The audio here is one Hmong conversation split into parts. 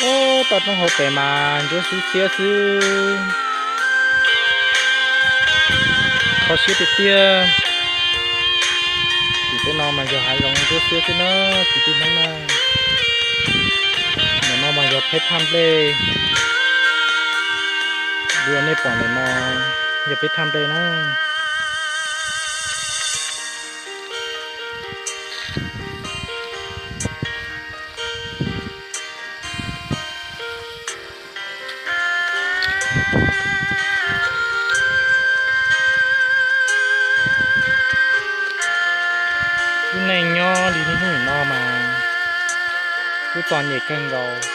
Toj roob hauv pes mas ntsuab xwb xiab xwb. Kho siab tiag tiag. Tim tej no mas yog hav zoov ntsuab xiab xwb na, kwv tij Hmoob na. Ntawm no mas yog peb thaj nplej. Li uas nej pom ntawm no yog peb thaj nplej na. Lub neej nyob li niaj hnub no mas kuj txom nyem kawg nkaus.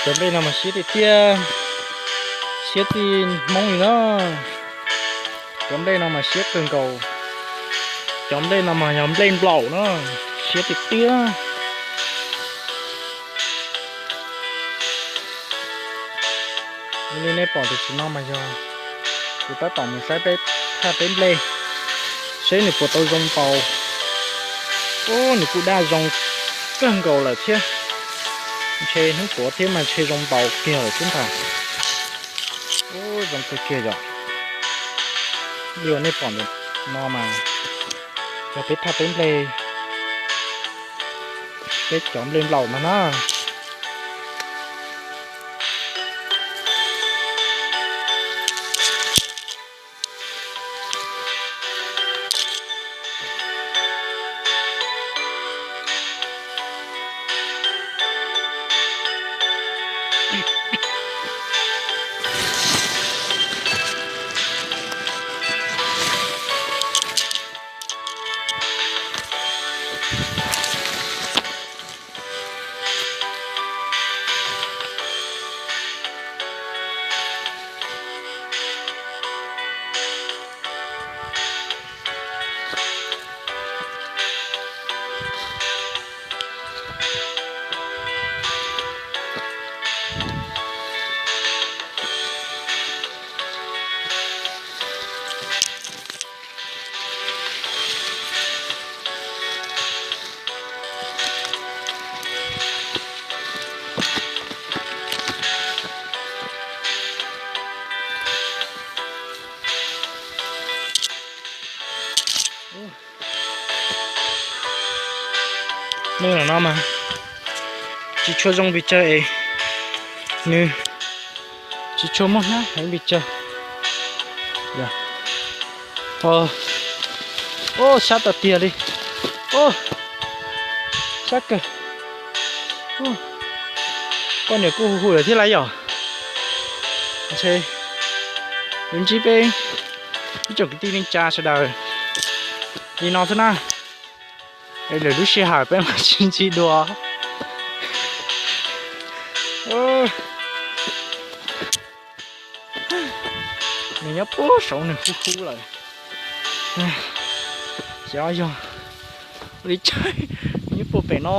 Cov nplej no mas siab tiag tiag, siab txij hmoob li na. Cov nplej no mas siab kawg nkaus. Cov nplej no mas yog nplej nplaum na, siab tiag tiag. Li nej pom tam sim no mas yog kuv tab tom mus saib peb thaj teb nplej, seb nws puas tau zoo npaum. Ub, nws kuj daj zoo kawg nkaus lawm thiab. Ntshe hnub puav thiab mas ntshe zoo npaum kiag lawm xwb ntag. Ub, zoo kawg kiag yom. Li uas nej pom ntawm no mas yog peb thaj teb nplej, peb cov nplej nplaum no na. Hnub no mas tsis tshua zoo pes tsawg es nws tsis tshua muaj hnab heev pes tsawg. Ub, sab tas tiag li. Ub, sab kawg. Poj niam kuj hu hu lawm thiab lawm yom. Ntshe yuav ntsib peb ib tsoom kwv tij neej tsa sawv daws li no xwb na. Es lwm lub sij hawm peb mam sib ntsib dua. Nws nyob puag saud nws hu hu lawm. Xyov yog ua li cas nws nyob puag pem no.